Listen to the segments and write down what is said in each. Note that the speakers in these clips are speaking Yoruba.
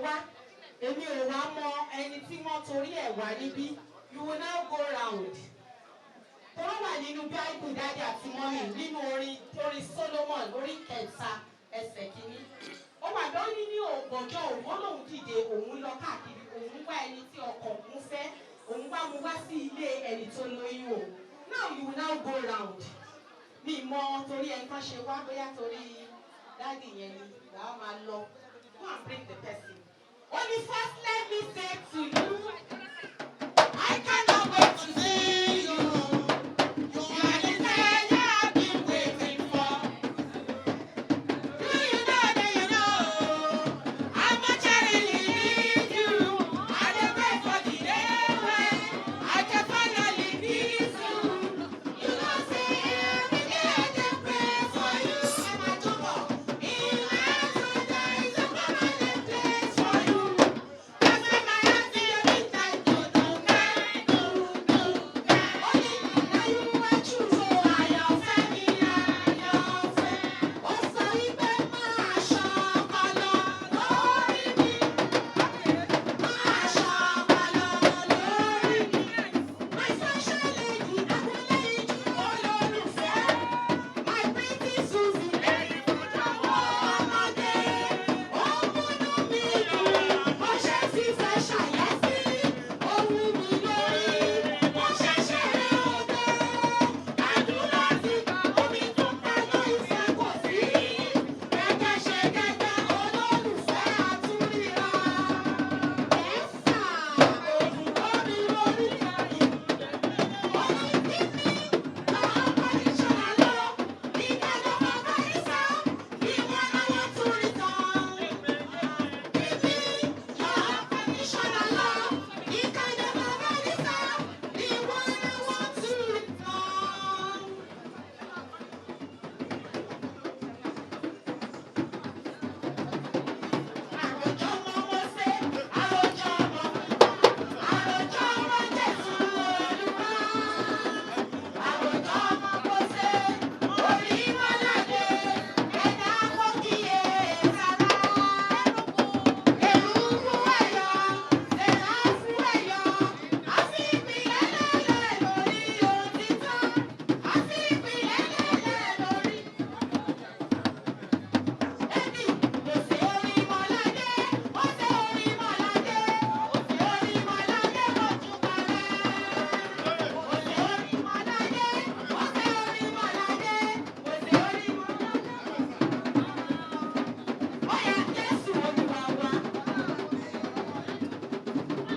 Wá, èmi ò wá mọ ẹni tí wọ́n torí ẹ̀ wá níbí. You will now go round. Tọ́rọ wà nínú Bible, daddy àti mummy, nínú orin Solomon orí kẹta, ẹsẹ̀ kìíní. Ó wà bẹ́ẹ̀. Ó ní ní ọ̀gànjọ́ òun, ó lóun dìde, òun lọ káàkiri, òun wá ẹni tí ọkàn òun fẹ́, òun wá mu wá sí ilé ẹni tó lóyún o. Now you will now go round. Mi mọ torí ẹni kan ṣe wá, bóyá torí daddy yẹn ni wàá máa lọ. Go and bring the person. Ó ní, "First let me say to you, I cannot wait to see you. You are the treasure I've been waiting for. Do you know, do you know how much I really need you? I dey wait for the day when I can finally kiss you. You know say every day I dey pray for you. Ẹ máa jókòó. In my heart there is a permanent place for you. That's why my heart dey beat like do do nine, do do nine." Ó ní, "Na you I choose o, àyànfẹ́ mi, àyànfẹ́." Ó sọ wípé máa ṣọpọlọ lórí mi. Máa ṣọpọlọ lórí mi. My special lady, abúlé ìjú olólùfẹ́. My pretty Susie, ọmọdé. Ó múnú mi dùn, bó ṣe fífẹ́ ṣàyẹ́sí. Ó wú mi lórí, bó ṣe ṣeré òde. Àdúrà ti gbà, omi tó paná ìfẹ́ kò sí. Gẹ́gẹ́ ṣe gẹ́gẹ́, olólùfẹ́ àtúnríra. Ẹ̀fà òdùnkọ́ mi lórí. Ó ní kíní unconditional love. Ìkànnì bàbá ìsá, the one I want to return. Give me your unconditional love. Ìkànnì bàbá ìsá, the one I want to return. Àròjọ ọmọ Mósè, àròjọ ọmọ, àròjọ ọmọ Jésù Olúwa. Àròjọ ọmọ Mósè, orí mọ́ládé, ẹ̀dá kò kíyè sára. Èrúkú ẹ̀yọ̀, Sèráfù ẹ̀yọ̀, àfi ìpìlẹ̀ lélẹ̀ lórí òtítọ́, àfi ìpìlẹ̀ lélẹ̀ lórí. Ẹbí Mòsè orí mọ́ládé, Mòsè orí mọ́ládé, Mòsè orí mọ́ládé mojú balẹ̀. Mòsè orí mọ́ládé, Mòsè orí mọ́ládé, Mòsè orí mọ́ládé. Ó yá, Jésù Olúwa wa.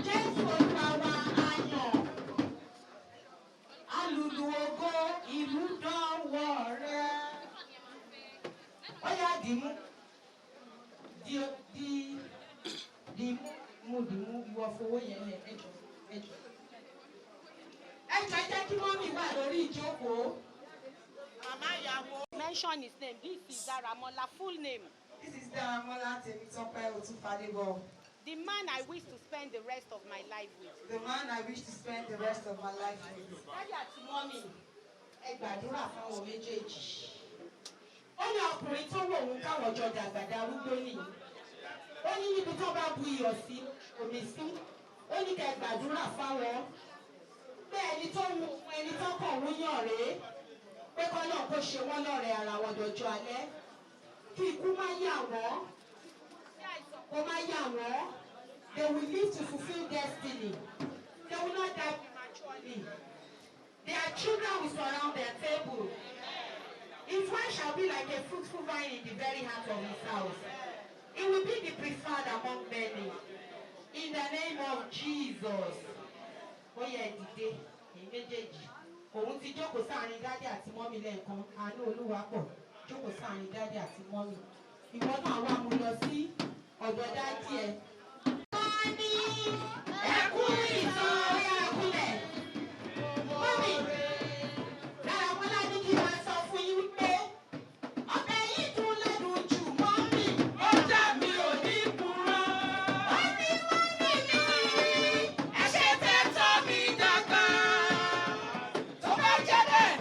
Jésù Olúwa wa, ayọ̀. Alùlù ògo ìlú dánwò rẹ̀. Ó yá, dìímú. Di di dìímú mú dìímú, ìwọ fowó yẹn lẹ̀. Ẹjọ, ẹjọ. Ẹjọ, ẹ jẹ́ kí mummy wà lórí ìjókòó. Màmá ìyàwó. Mention his name. This is Daramola, full name. This is Daramola Temitope Otufadebo. The man I wish to spend the rest of my life with. The man I wish to spend the rest of my life with. Daddy àti mummy, ẹ gbàdúrà fáwọn méjèèjì. Ó ní ọkùnrin tó wò òun káwọn jọ dàgbà darúgbó nìyí. Ó ní níbi tó bá bu iyọ̀ sí, omi sí. Ó ní kẹ́ gbàdúrà fáwọn. Pé ẹni tó wù ẹni tó kàn ń yàn rèé. Pé kọ́lọ́run kó ṣe wọ́n lọ́rẹ̀ẹ́ ara wọn dọjọ́ alẹ́. Kí ikú má yà wọ́n. Kó má yà wọ́n. They will live to fulfill destiny. They will not die prematurely. Their children will surround their table. His wife shall be like a fruitful vine in the very heart of his house. He will be the preferred among many. In the name of Jesus. Ó yẹ dìde, èyí méjèèjì. Òun ti jókòó sáàrin daddy àti mummy lẹ́ẹ̀kan. Àánú Olúwa pọ̀. Jókòó sáàrin daddy àti mummy. Ìwọ náà wá mú lọ sí ọ̀dọ̀ daddy ẹ̀. Wọ́n ní ẹkú ìtàn ọ̀yà àkúlẹ̀. Mummy, Dáramọ́lá ní kí n máa sọ fún yín wípé ọbẹ̀ yìí dùn lẹ́nu jù, mummy. Ọjà mi ò ní purọ́. Ó ní mummy mi. Ẹ ṣe tẹ́ tọ́ mi dàgbà. Tó bá jẹ́ bẹ́ẹ̀,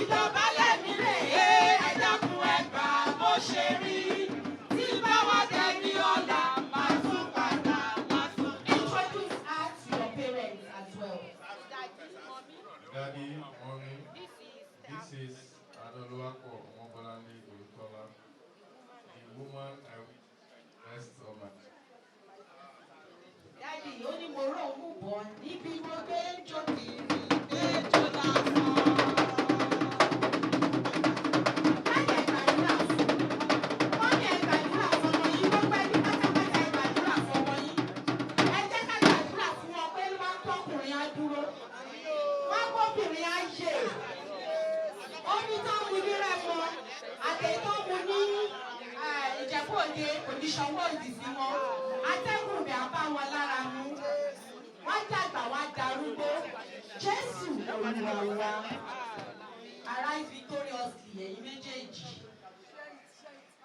ìdọ̀bálẹ̀ mi rèé. Ẹ dákun, ẹ gbà bó ṣe rí. Tí bá wá dẹni ọ̀la, màá tún sọ́wọ́ òdì sí wọn. Atẹ́gùn rẹ̀ á bá wọn lára mu. Wọ́n dàgbà, wọ́n darúgbó. Jésù Olúwa wa. Arise victoriously, ẹ̀yin méjèèjì.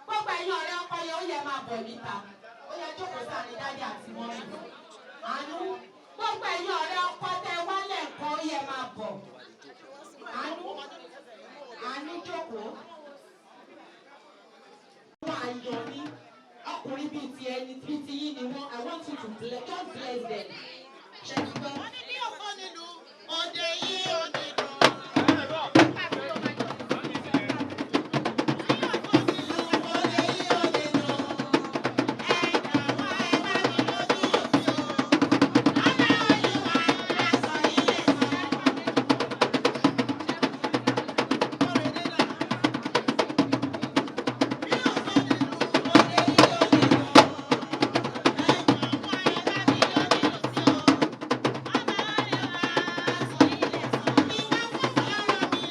Gbogbo ẹ̀yin ọ̀rẹ́ ọkọ yẹn, ó yẹ máa bọ̀ níta. Ó yẹ jókòó sáàrin daddy àti mummy. Àánú. Gbogbo ẹ̀yin ọ̀rẹ́ ọkọ tẹ wálẹ̀ nǹkan, ó yẹ máa bọ̀. Àánú. Àánú, jókòó. Wọ́n àyàn ní ọkùnrin bíi ti ẹni bíi ti yín ni wọ́n. I want you to bless, just bless them. Ṣé ti gbọ́? Wọ́n ní bí ọ̀kan nílùú, òde yìí ò ní dùn. Òde yìí ò ní dùn. Ẹ̀dá wa ẹ bá mi lójú òsì o. Ọlá Olúwa aṣọ ilé sọ. Bí ọ̀kan nílùú, òde yìí ò ní dùn. Ẹ̀dá wa ẹ bá mi lójú òsì o. Ọlá Olúwa aṣọ ilé sọ. Ìwà fún ọ̀rọ̀ mi.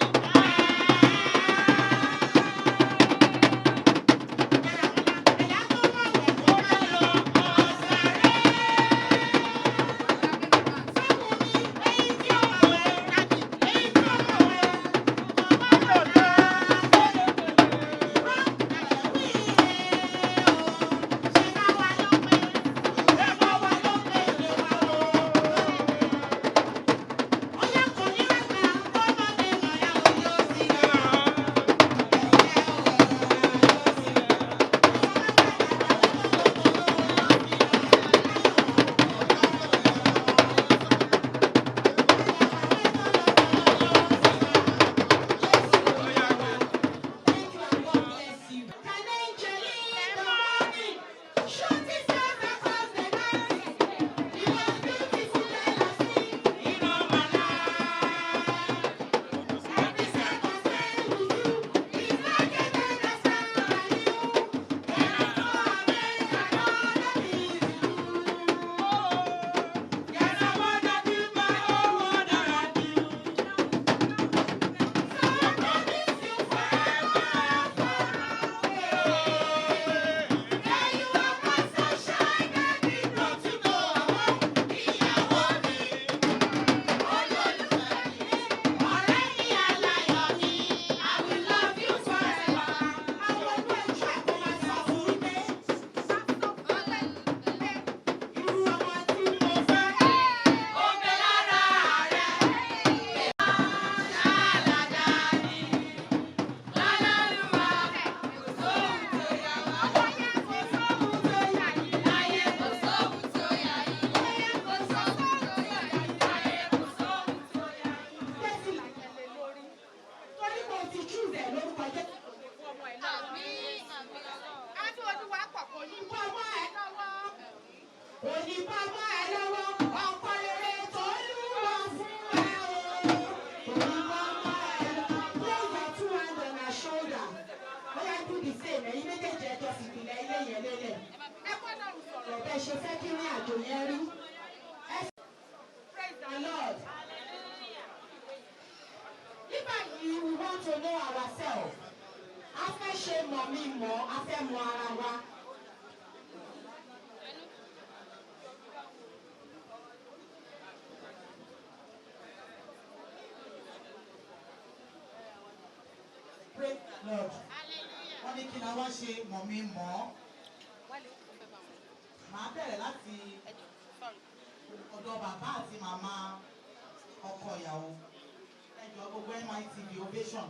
Ẹ̀yà tó mọ̀ wẹ̀ kó má lọ ọ̀sàrẹ́. Fáwọn mi, èyí tí ó mọ̀ wẹ̀, èyí tí ó mọ̀ wẹ̀, kò má lọ Ṣé bá wa ló pé? Ṣé bá wa ló pé lè wá o? Ó yẹ kò ní rẹ̀gbà, kọ́mọdé mọ̀ra òye ó sì rà. Ẹ̀yẹ́ òye ó sì rà. Thank you and God bless you. Can angel in the morning, shooting stars across the night? The most beautiful girl I've seen in all my life. Every second spent with you is like a day that's spent by you. When I saw her face, I know that it's you. Yes, I wanna do my own what I do. So I promise you forever and forever. There you are, my sunshine, baby. Don't you know I want ìyàwó mi? Olólùfẹ́ mi, ọ̀rẹ́ mi aláyọ̀ mi, I will love you forever. Àwọn ọdún ẹjọ́ ẹ̀kọ́ máa sọ fún wípé irú ọmọ tí mo fẹ́ Ó bẹ lára rẹ̀. Ṣáàlàdá ni, lálálùwà, kò sóhun tó yà wá. Kò sóhun tó yà yín láyé, kò sóhun tó yà yín láyé, kò sóhun tó yà yín láyé, kò sóhun tó yà yín. Tẹ́sí torí mo ti choose ẹ̀ lórúkọ jẹ́. Kò ní bọ́ mọ́ ẹ lọ́wọ́. Kò ní bọ́ mọ́ ẹ lọ́wọ́. Ọkọ rere tó lúwa fún ẹ o. Kò ní bọ́ mọ́ ẹ lọ́wọ́. Place your two hands on her shoulder. Ó yá, do the same. Ẹ̀yin méjèèjì, ẹjọ́ fìpìlẹ̀ ilé yẹn lélẹ̀. Ọ̀rọ̀ bẹ́ẹ̀ ṣe fẹ́ kí rìn àjò yẹn rí. Praise the Lord. Nígbà yìí, we want to know ourselves. A fẹ́ ṣe mọ̀ mi mọ̀, a fẹ́ mọ ara wa. Praise the Lord. Wọ́n ní kí la wá ṣe mọ̀ mi mọ̀ ọ́. Màá bẹ̀rẹ̀ láti ọ̀dọ̀ bàbá àti màmá ọkọ ìyàwó. Ẹ jọ̀ọ́, gbogbo MITV ovation.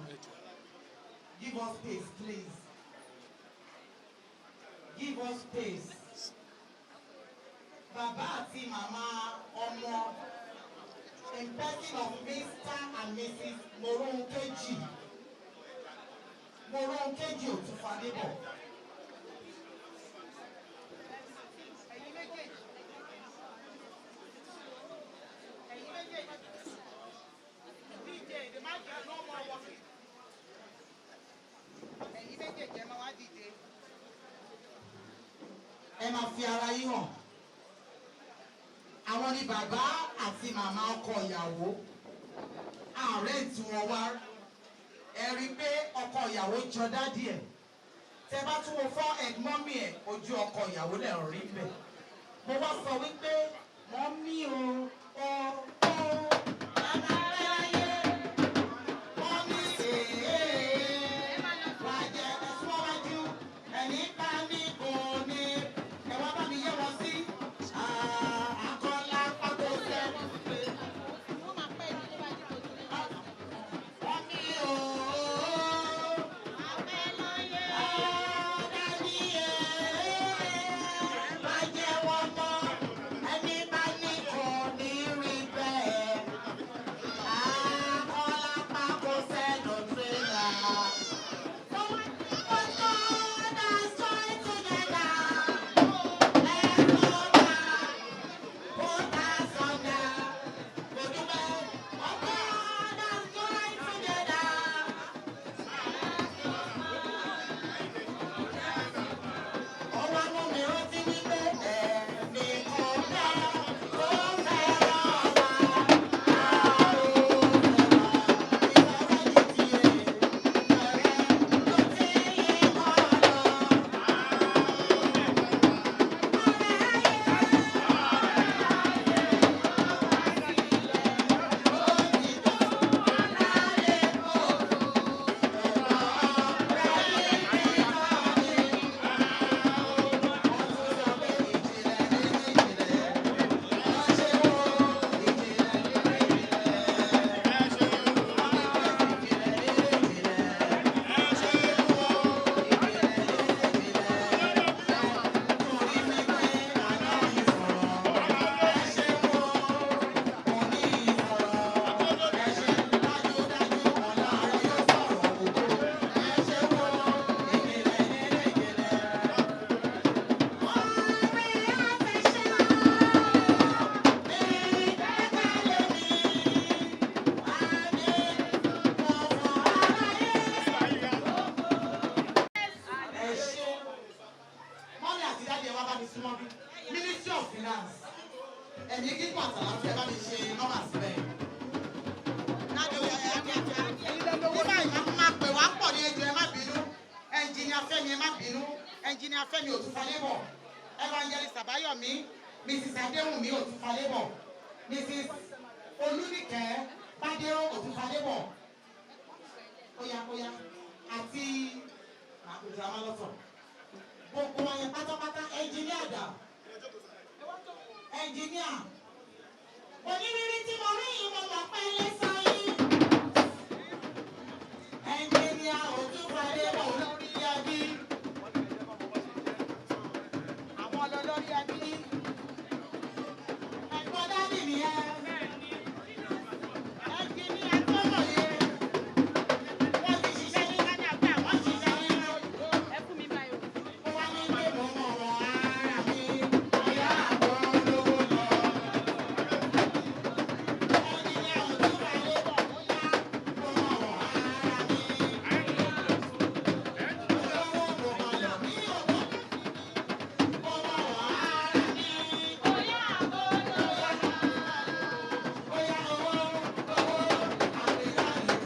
Give us space, please. Give us space. Bàbá àti màmá ọmọ, in person of Mr. and Mrs. Moronkeji. Moronkeji Òtúfadébọ̀. Ẹ̀yin méjèèjì. Ẹ̀yin méjèèjì. DJ, the mic is no more working. Ẹ̀yin méjèèjì, ẹ máa wá dìde. Ẹ máa fi ara yín hàn. Àwọn ni bàbá àti màmá ọkọ ìyàwó. Ààrẹ tí wọn wá, ẹ rí i pé ọkọ ìyàwó jọ daddy ẹ̀. Tẹ bá tún wo forehead mummy ẹ̀, ojú ọkọ ìyàwó lẹ̀ ń rí bẹ̀. Mo wá sọ wípé mummy o, o, o, aláyé, mummy èèyàn, wà jẹ́ ẹ̀sùn wájú, ẹni bá ní kò ní, ẹ wá bá mi yẹ wọn sí, àkọlà pàtó sẹ́nu. Mummy o, daddy ẹ̀, má jẹ́ wọ́n mọ́, ẹni bá ní kò ní rí bẹ́ẹ̀. Àkọlà pàkó sẹ́nu tírélà. But God has joined together. Let no man put asunder. Mo dúpẹ́, but God has joined together. Ó wá mú mi rántí wípé ẹnìkan bẹ́ẹ̀ tó fẹ́ràn wa. A ò fẹ́ràn ìfẹ́ ní tiẹ̀. Fẹ́rẹ́ ló ti yí kọ́ lọ. Ẹ ṣé, mummy àti daddy, ẹ wá bá mi súnmọ́ bí. Ministry of Finance, ẹ̀mí gígùn àtàlàfíà, bá mi ṣe nọ́mà síbẹ̀. Daddy, ó yá, yá, kíákíá. Ní báyìí, a máa pè wá pọ̀ ní ẹjọ́, ẹ má bínú. Engineer Fẹ́mi, ẹ má bínú. Engineer Fẹ́mi Òtúfalébọ̀, Evangelist Àbáyọ̀mí, Mrs Adéwùnmí Òtúfalébọ̀, Mrs Olúnìkẹ́ Bádéró Òtúfalébọ̀, óyá óyá, àti girama lọ́tọ̀, gbogbo wọn yẹn pátápátá. Engineer dà? Engineer onírírí tí mo rí yìí, mo mọ̀ pé lẹ́sàn yín. Engineer Òtúfalébọ̀, olórí ẹbí, àwọn olórí ẹbí, ẹ̀gbọ́n daddy nìyẹn. Engineer tó mọ̀ yẹn, wọ́n ti ṣiṣẹ́ ní Canada, wọ́n ṣiṣẹ́ ní ó wá ní pé mo mọ̀ wọ́n ara mi, bóyá àbọ̀ lówó lọ. Engineer Òtúfalébọ̀, bóyá mo mọ̀ wọ́n ara mi. Olówó mo mọ̀ lọ mí ò mọ̀. Mo mọ̀ wọ́n ara mi. Bóyá owó owó àpèkáyò.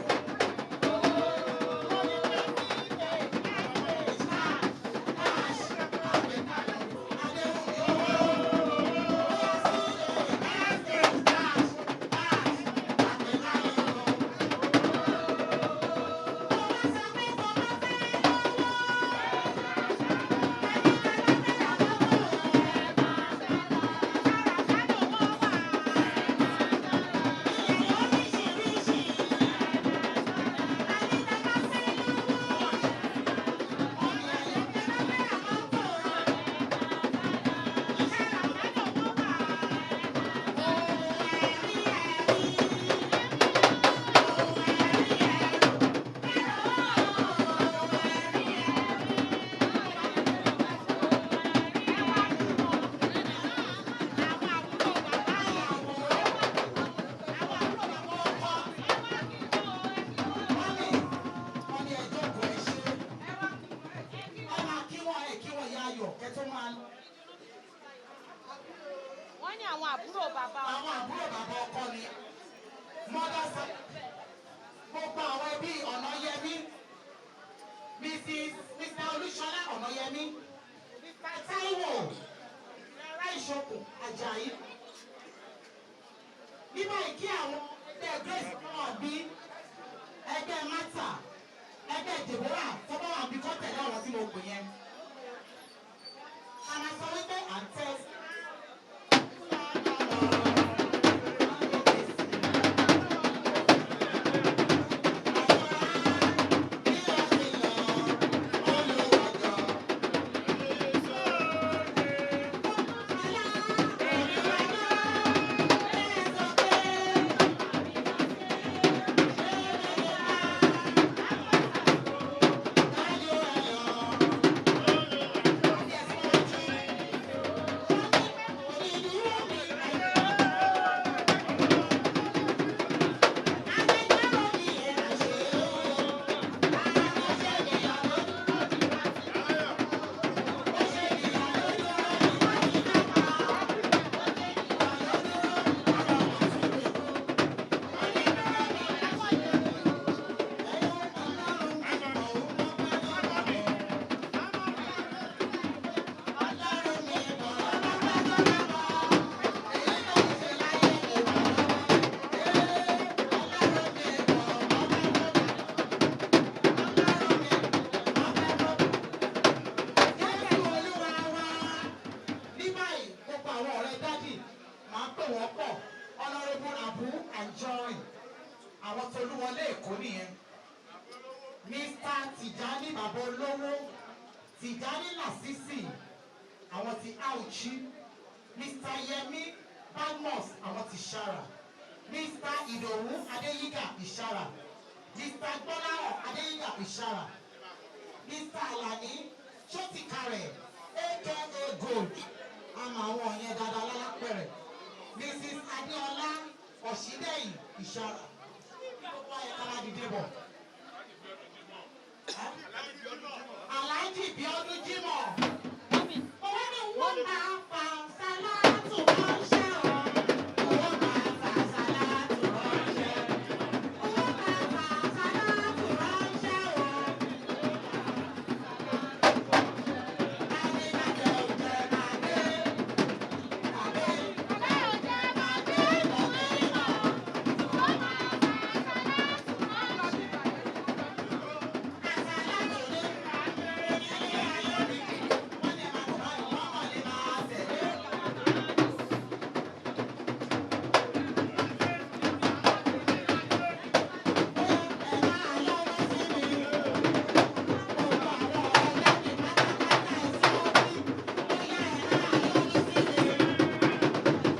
Mummy, ẹ jókòó, ẹ ṣé. Ẹ máa kí wọ́n, ẹ kí wọ́n ya ayọ̀ kẹ́ tó máa lọ. Wọ́n ní àwọn àbúrò bàbá. Àwọn àbúrò bàbá ọkọ ni mother side, gbogbo àwọn ẹbí ọ̀nà yẹmí. Mrs. Mr. Olúṣọlá Ọ̀nàyẹmí, Mr. Taiwo Ará Ìṣokùn Ajayi. Ní báyìí, kí àwọn ẹgbẹ́ Grace náà bí ẹgbẹ́ Martha, ẹgbẹ́ Deborah tó bá wà bí kọ́ tẹ̀lé àwọn tí mo pè yẹn. A máa sọ wípé à ń tẹ́. Jésù Olúwa wa. Ní báyìí, gbogbo àwọn ọ̀rẹ́ daddy máa ń pè wọ́n pọ̀. Honourable Abu Anjorin, àwọn tolúwọlé Èkó nìyẹn. Mr. Tijani Bàbá Olówó, Tijani Lasisi, àwọn ti Auchi. Mr. Yemi Badmus, àwọn ti Shara. Mr. Idowu Adéyígà Ìṣara. Mr. Gbọ́láhàn Adéyígà Ìṣara. Mr. Alani Sotikare, aka Gold, àmọ́ àwọn yẹn dáadáa lálápẹ̀rẹ̀. Mrs. Adéọlá Ọ̀ṣídẹ̀yìn Ìṣara. Gbogbo ayẹ ká má dìde bọ̀. Alhaji Bíọ́dún Jímọ̀. Owó ni wọ́n máa fa sálátù ránṣẹ́ o. Owó máa fa sálátù ránṣẹ́. Owó máa fa sálátù ránṣẹ́ o. Adé máa jẹ òjẹ máa dé. Adé. Adé máa dé mọ̀. Àsálátù ní ilé ayé mi. Wọ́n ní ẹ̀ máa bọ̀ báyìí, wọ́n mọ̀ lè máa tẹ̀lé. Ẹ máa lọ́wọ́ sí mi. Gbogbo àwọn ọ̀rẹ́ mi pátápátá ẹ sọ bí. Bóyá ẹ máa lọ́wọ́ sí mi.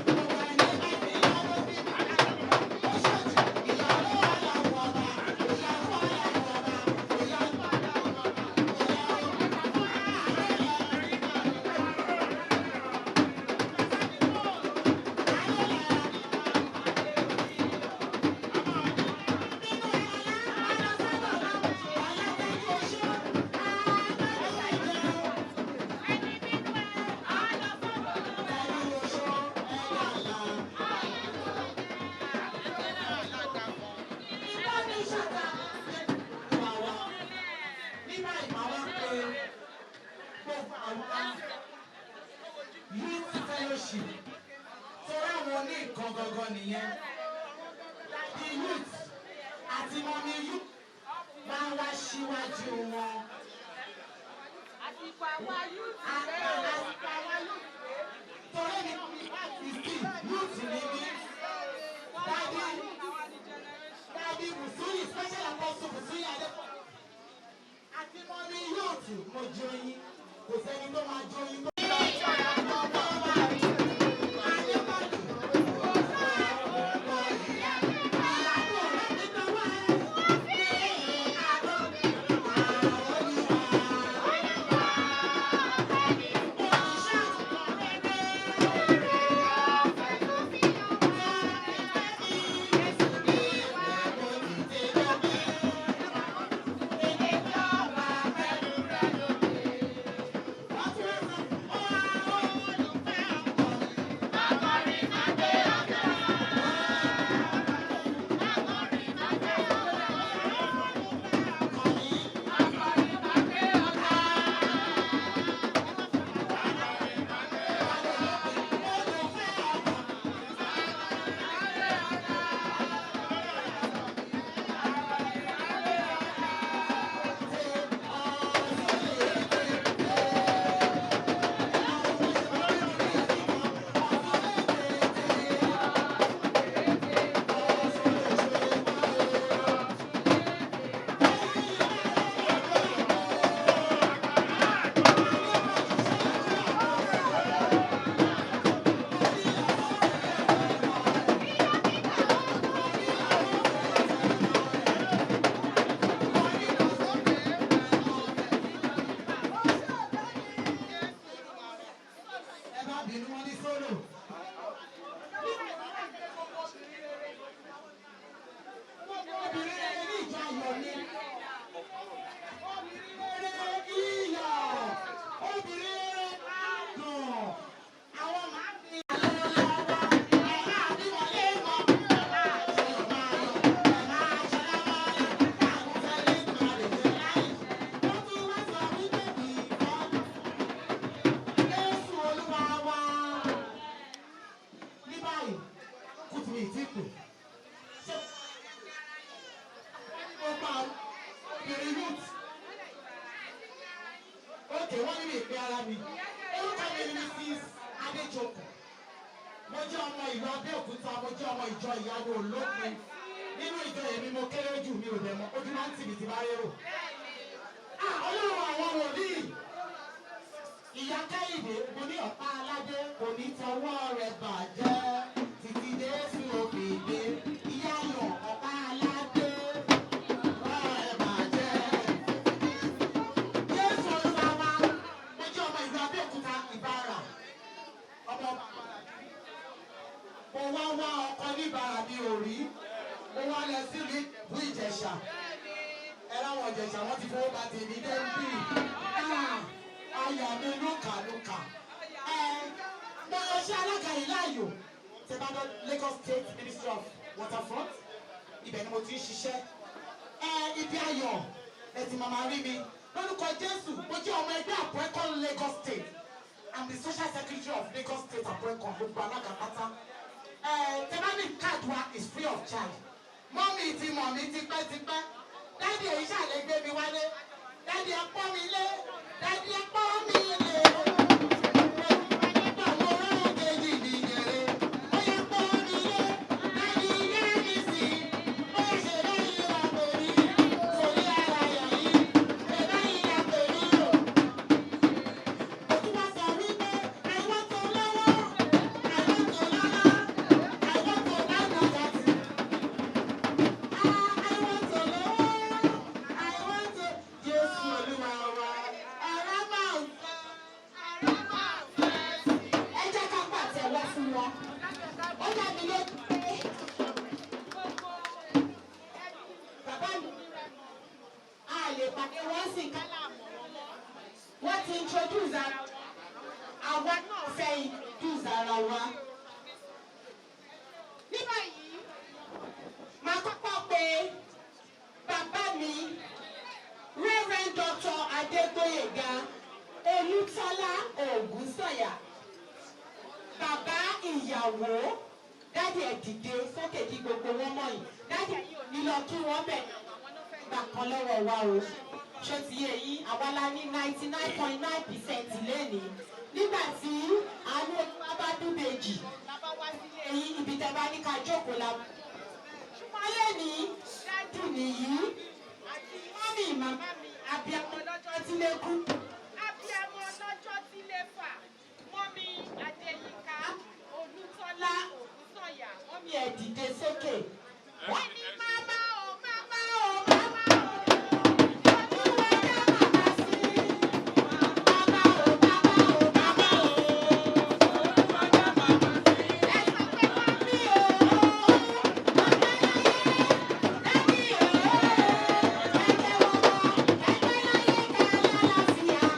Gbogbo ẹni bá ti lọ́wọ́ sí mi. Ó ṣèjì ìyàwó ọlọ́wọ́ ọba. Ìyàwó ọlọ́wọ́ ọba. Ìyàwó ọlọ́wọ́ ọba. Ìyàwó. Youth Fellowship torí àwọn oní nǹkan gangan nìyẹn. The youth àti mummy youth máa wá síwájú wọn. Àsìkò àwa youth rèé o. Àsìkò àwa youth torí mi ìsì youth ni mí. Daddy, Daddy Busuyi, Special Apostle Busuyi Adepo àti mummy youth, mo joyin, kò sẹ́ni tó máa joyin tó. Wọ́n ní sólò. Gbogbo obìnrin rere ní ìjọ ayọ̀ mi. Obìnrin rere iyọ̀. Obìnrin rere adùn. Àwọn màá fi lọ́wọ́lọ́wọ́. Ẹ máa bí wọn lé mọ́. Ẹ máa ṣe máa yọ̀. Ẹ máa ṣe lámọ́lá. Àwọn fẹ́ lè máa lè jẹ láì. Wọ́n tún wá sọ wípé bí ìbọn. Jésù Olúwa wa. Ní báyìí, kùtù mi ì tí kù. Ṣé mo pa obìnrin youth? Ókè, wọ́n ní mi ìpín ara mi. Orúkọ mi ni Mrs. Adéjokùn. Mo jẹ́ ọmọ ìlú Abẹ́òkúta, mo jẹ́ ọmọ ìjọ Ìyanu Olópin. Nínú ìjọ èmi mo kéré jù, mi ò dẹ̀ mọ̀, ojú máa ń tì mí ti bá rérò. Ah, Ọlọ́run àwọn wòlíì! Ìyá Kẹ́hìndé, mo ní ọ̀pá aládé kò ní tọwọ́ rẹ̀ bàjẹ́ títí Jésù òbí dé. Ìyá ayọ̀, ọ̀pá aládé tọwọ́ rẹ̀ bàjẹ́. Jésù Olúwa wa, mo jẹ́ ọmọ ìlú Abẹ́òkúta Ìbàrà. Ọmọ mo wá wá ọkọ níbàrà mi ò rí. Mo wá lọ sílùú Ìjẹ̀bú Ìjẹ̀ṣà. Ẹ láwọn Ìjẹ̀ṣà wọ́n ti fowó ba tèmi dé ń bì. Ayà mi lúkàlúkà. Ẹ mo lọ ṣe alága yìí láàyò. Tẹ bá dán Lagos State Ministry of Waterfront. Ibẹ̀ ni mo ti ń ṣiṣẹ́. Ẹ ibi ayọ̀ ẹ ti màmá rí mi. Lórúkọ Jésù, mo jẹ́ ọmọ ẹgbẹ́ Àpẹ́kọ́ Lagos State. I'm the social secretary of Lagos State Àpẹ́kọ́ gbogbo alága pátá. Ẹ tẹ bá ní káàdì wa is free of charge. Mummy ti mọ̀ mí tipẹ́tipẹ́. Daddy èyí ṣàlẹ̀ gbé mi wálé. Daddy ẹ pọ́n mi lé. Daddy ẹ pọ́n mi lé. Àwọn olóhùn kejì mi yẹrẹ. Ó yẹ pọ́n mi lé. Daddy yẹ́ mi sí. Ó yẹ ṣe báyìí la pè mí. Sòrí ara yà yí. Ṣe báyìí la pè mí o. Ó tún wá sọ wípé I want to lọ́wọ́. I want to lọ́lá. I want to buy property. Ah, I want to lọ́wọ́. I want to. Jésù Olúwa wa. Ọ̀rá máa ń fẹ́. Ẹ jẹ́ ká pàtẹ́wọ́ fún wọn. Ó dá mi lójú pé bàbá mi a lè pàdé wọn sì kálá mọ́ wọn mọ́. Wọ́n ti introduce ara wọn. Àwa náà fẹ́ introduce ara wa. Ní báyìí, màá kọ́kọ́ pe bàbá mi, Reverend Dr. Adégbóyèga Olútọ́lá Ògúnsànyà, bàbá ìyàwó. Daddy, ẹ̀ dìde sókè kí gbogbo wọn mọ̀ yìí. Daddy, ẹ̀yin ò ní lọ kí wọ́n bẹ̀ gbà kan lọ́wọ́ wa o. Ṣó ti yé yín? Àwa la ní 99.9% lẹ́nìí. Nígbà tí àánú Olúwa bá dúbejì, bàbá wá sílé yín, ibi tẹ́ bá ní ká jókòó la. Ṣùgbọ́n lẹ́nìí, daddy nìyí àti mummy, màmá mi, abiyamọ lọ́jọ́ tí lè kú. Abiyamọ lọ́jọ́ tí lè fà, Mummy Adéyínká Olútọ́lá Ògúnsànyà. Mummy, ẹ̀ dìde sókè. Wọ́n ní màmá o, màmá o, màmá o. Olúwa dá màmá sí. Màmá o, màmá o, màmá o. Ẹ sọ pé mummy o, màmá láyé, daddy o. Ẹ jẹ́ wọ́n mọ̀, ẹgbẹ́ láyé ká lálàáfíà.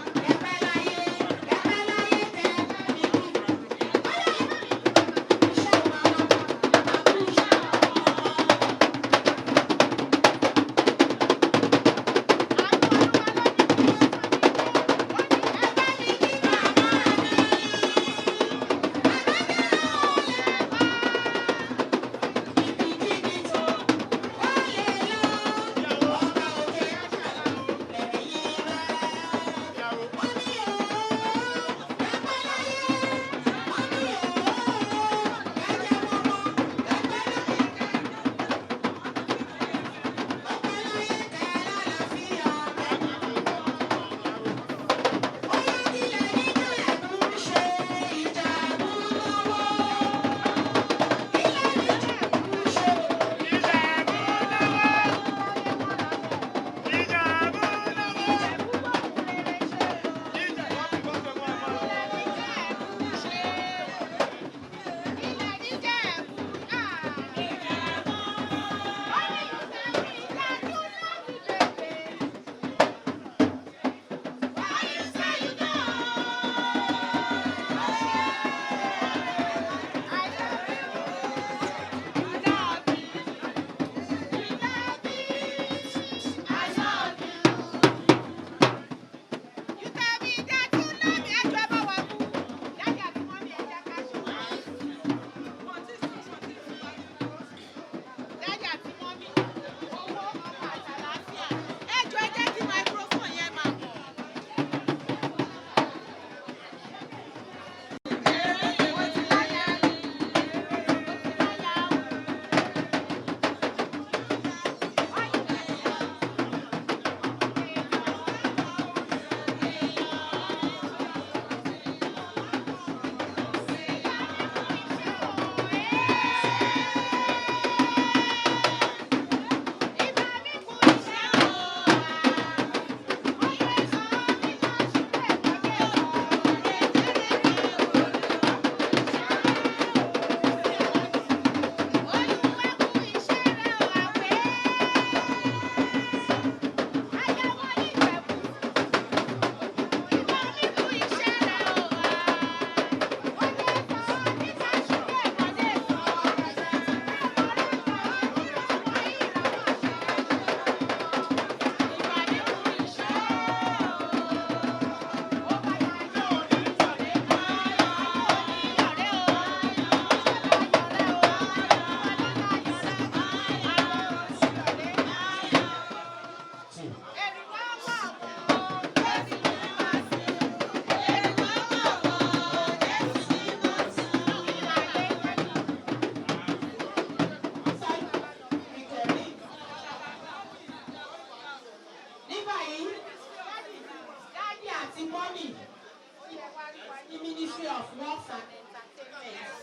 Sports and Entertainment.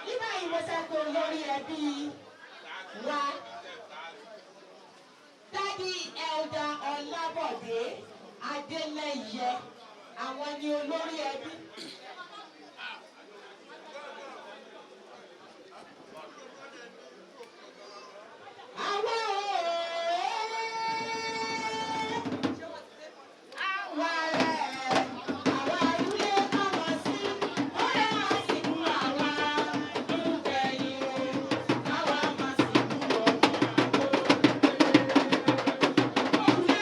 Ní báyìí mo fẹ́ kó lórí ẹbí wa. Daddy Elder Ọlábọ̀dé Adélẹ́yẹ, àwọn ni olórí ẹbí. Àwa ooo, àwa rẹ̀, àwa ilé kọ́mọ sí, ó yẹ wá sí fún àwa nígbẹ̀yìn o, àwa máa sì kú ọmọ àgbo. Òwúlé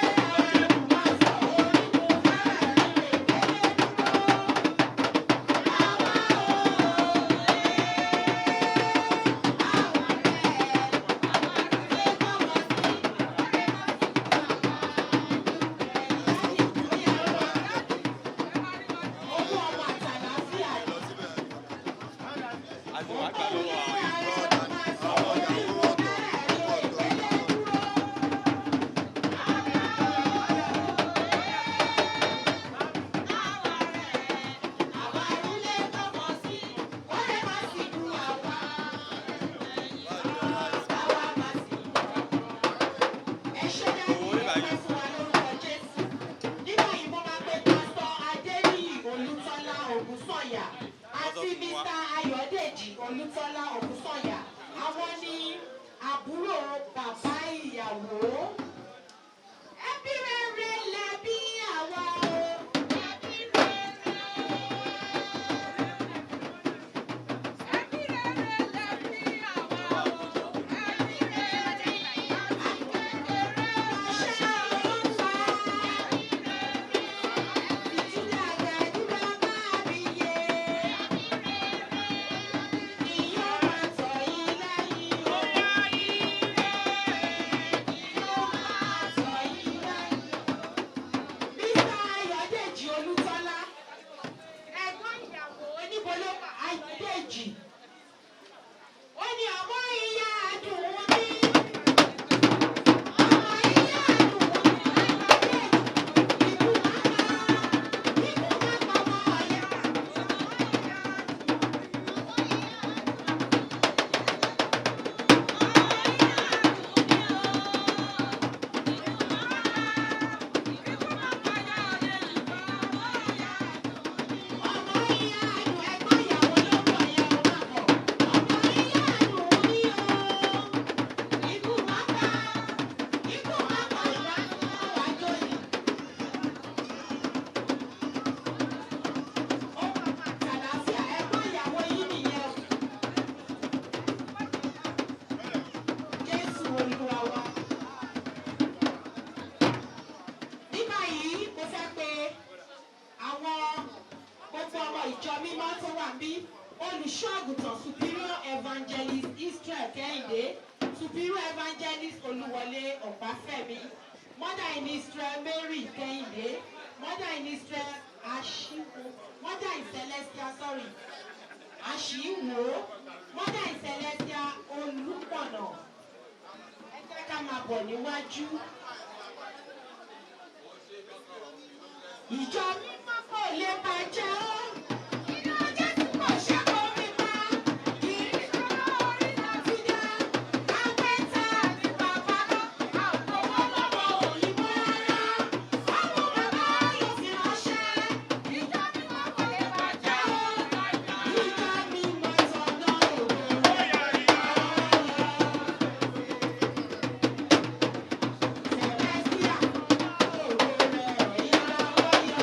ẹrù máa sọ orígun fẹ́rẹ̀ lè délé dúró. Àwa ooo, àwa rẹ̀. Ẹ ṣé daddy, ẹ pẹ́ fún wa lórúkọ Jésù. Nígbà yìí mo máa pe Pásítọ̀ Adéníyì Olútọ́lá Ògúnsànyà àti Mr. Ayọ̀dèjì Olútọ́lá Ògúnsànyà. Àwọn ni àbúrò bàbá ìyàwó. Ẹbí rere lẹbí àwa o. Ẹbí rere. Ẹbí rere lẹbí àwa o. Ẹbí rere àti kékeré. Ṣé olúwa? Ìtúndà àgbàdúrà máa bí yé. Ìyá máa tọ̀ yín lẹ́yìn o. Ìyá máa tọ̀ yín lẹ́yìn. Mr. Ayọ̀dèjì Olútọ́lá. Ẹ̀gbọ́n ìyàwó níbo ló wà? Ayọ̀dèjì. Ó ní ọmọ ìyá àdùn ní. Ọmọ ìyá àdùn ní. Ayọ̀dèjì. Ikú máa pa. Ikú máa pa ọmọ ìyá. Ọmọ ìyá àdùn, ẹ̀gbọ́n ìyàwó ló ń bọ̀ yẹn, ó máa bọ̀. Ọmọ ìyá àdùn ní o. Ikú máa pa. Ikú máa pa ìwà àjò yìí. Ó máa máa tàlàáfíà, ẹ̀gbọ́n ìyàwó yín nìyẹn o. Jésù Olúwa wa. Ní báyìí, mo fẹ́ pe àwọn gbogbo ọmọ ìjọ mímọ́ tó wà níbí, olùṣọ́ àgùntàn Superior Evangelist Israel Kẹ́hìndé, Superior Evangelist Olúwọlé Ọ̀páfẹ́mi, Mother in Israel Mary Kẹ́hìndé, Mother in Israel Aṣíwo, Mother in Celestial, sorry, Aṣíwo, Mother in Celestial Olúpọ̀nà. Ẹ jẹ́ ká máa bọ̀ níwájú. Ìjọ mímọ́ kò lè bàjẹ́ o. Iná Jésù kò ṣe kó mi pa. Ìrìnàjò orí láti dá. Kápẹ́ńtà ni bàbá náà. A ò gbowó lọ́wọ́ òyìnbó rárá. Àwọn bàbá yóò fi ránṣẹ́. Ìjọ mímọ́ kò lè bàjẹ́ o. Ìjọ mímọ́ tọ̀nà ògo. Celestia, ògo rẹ̀ ìràwọ̀ yọ.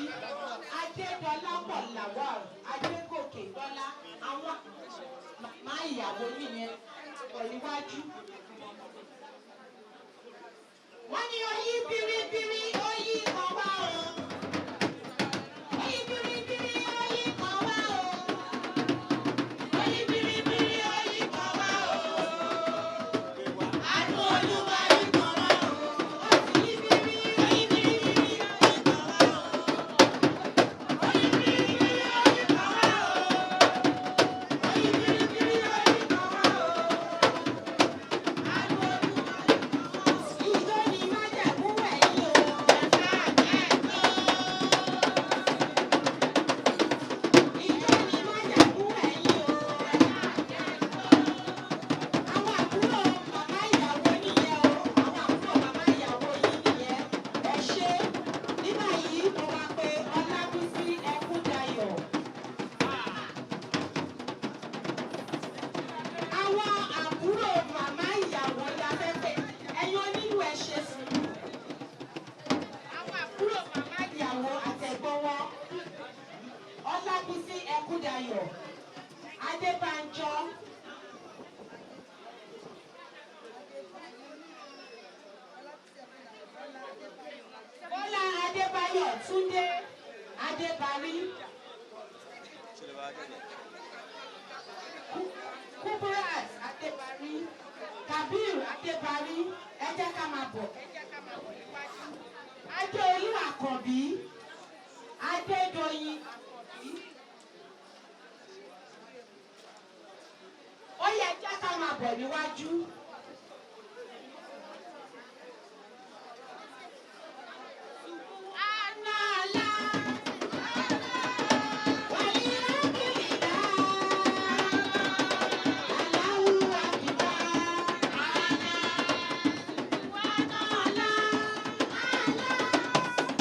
Ọlátúnjí, Adédọlápọ̀ Lawal, Adégòkè Dọ́lá, àwọn màmá ìyàwó nìyẹn pọ̀ níwájú. Wọ́n ní oyí biribiri oyí kan wá o. Oyí biribiri oyí kan wá o. Oyí biribiri oyí kan wá o. Àánú Olúwa yí kan wá o. Ó ti yí biri oyí biribiri oyí kan wá o. Oyí biribiri oyí kan wá o. Oyí biribiri oyí kan wá o. Àánú Olúwa yí kan wá o. Ìjó ni májẹ̀mú ẹ̀yìn o. Ìjó ni májẹ̀mú ẹ̀yìn o. Àwọn àbúrò màmá ìyàwó nìyẹn o. Àwọn àbúrò màmá ìyàwó yìí nìyẹn. Ẹ ṣé. Ní báyìí, mo máa pe Ọlábísí Ẹkúndayọ̀. Àwọn àbúrò màmá ìyàwó la fẹ́ pè. Ẹ̀yin onílù ẹ ṣe sùúrù. Àwọn àbúrò màmá ìyàwó àtẹ̀gbọ́n wọn. Ọlábísí Ẹkúndayọ̀. Adébánjọ. Bọ́lá Adébáyọ̀ Túndé Adébárí. Kuburat Adébárí. Kabir Adébárí. Ẹ jẹ́ ká máa bọ̀. Ẹ jẹ́ ká máa bọ̀ níwájú. Adéolú Àkànbí. Adédoyin Àkànbí. Ó yẹ ẹ jẹ́ ká máa bọ̀ níwájú. Anala, wàlíyàkìlá, Allahu akbar. Anala,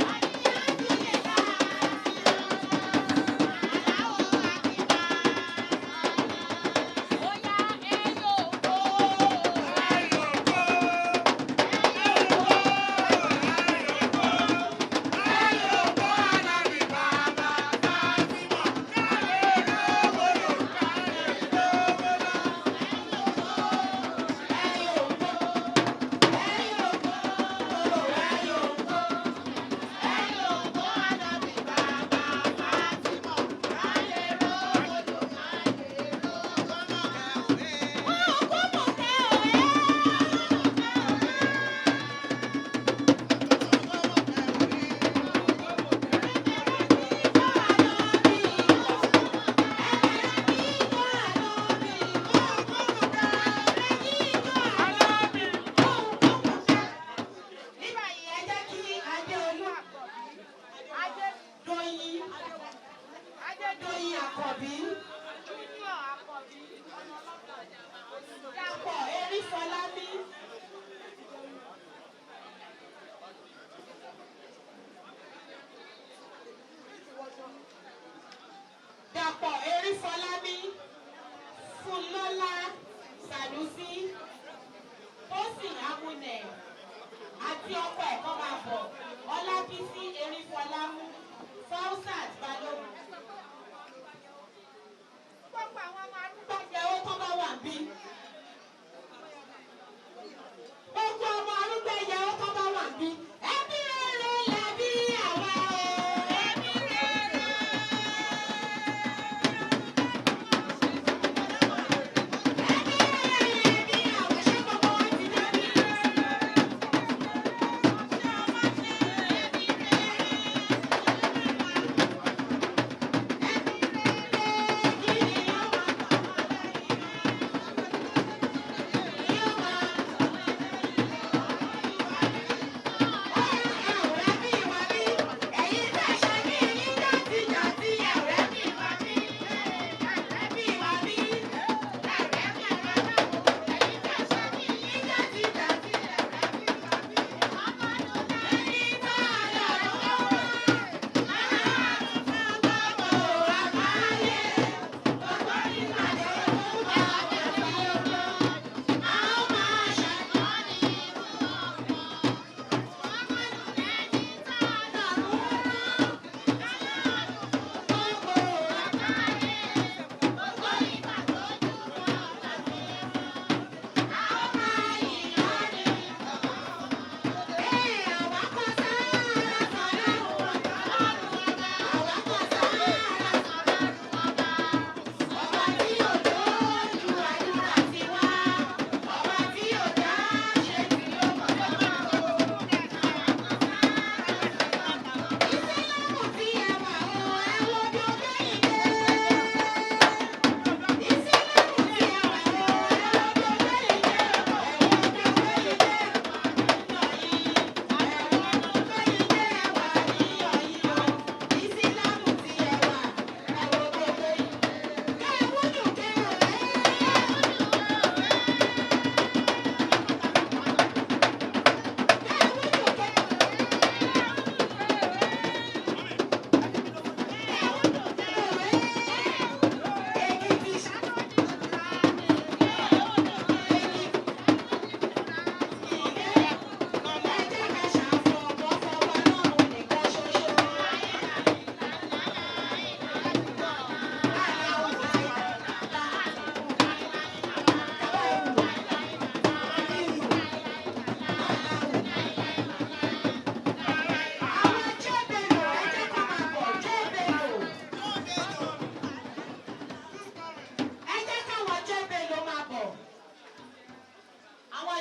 wàlíyàkìlá, Allahu akbar. Oya eyo o.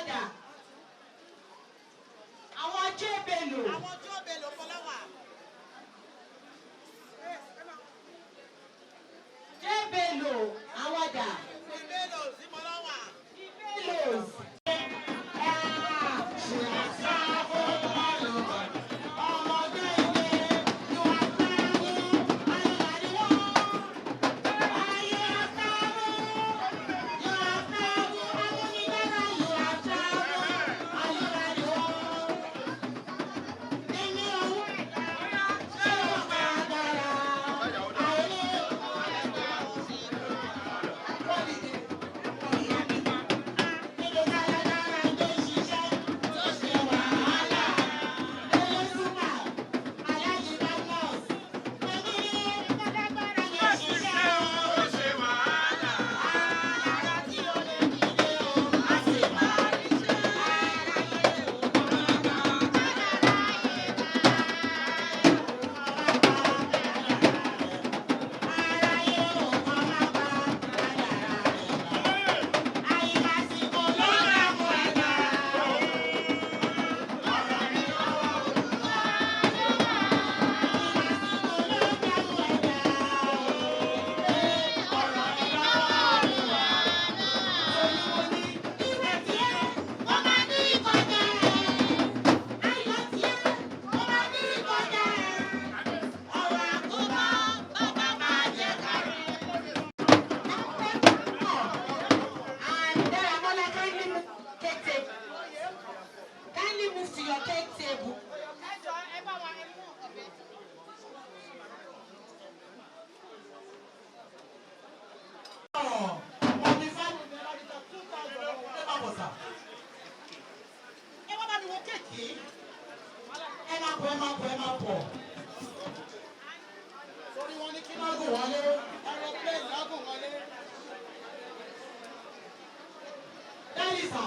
Àwọn dà? Àwọn Jébèlò. Àwọn Jébèlò fọlọ́wà. Jébèlò, àwọn dà? Ìbélò sí mọ́lọ́wà. Bellos. And Daramola, kindly move cake table. Kindly move to your cake table. Ẹ jọ ẹ bá wa ẹ mú ọ̀bẹ. Mummy Fáwọnmi ẹ bá mi ta 2,000 ẹ má bọ̀ sà. Ẹ wá bá mi wo kéèkì. Ẹ má bọ̀, ẹ má bọ̀, ẹ má bọ̀. Torí wọ́n ní kí lágùn wọlé, aeroplane lágùn wọlé. Daddy sà,